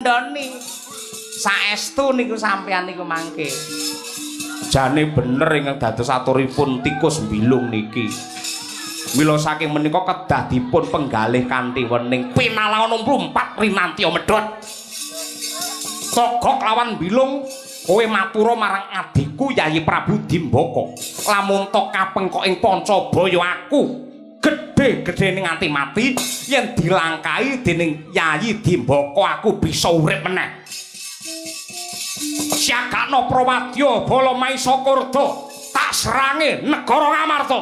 Dikandani. Saestu niku sampean niku mangke. Jane bener ingkang dados aturipun tikus bilung niki. Mila saking menika kedah dipun penggalih kanthi wening pinalawan 4 rinantiya medhot. Togok lawan bilung kowe matura marang adhiku Yayi Prabu Dimbaka. Lamun to kapengkok ing Pancabaya aku gedhe-gedhene nganti mati yen dilangkahi dening Yayi Dimbaka aku bisa urip meneh. Siagakno Prawadya Bala Maisakurda tak serange negara Ngamarta.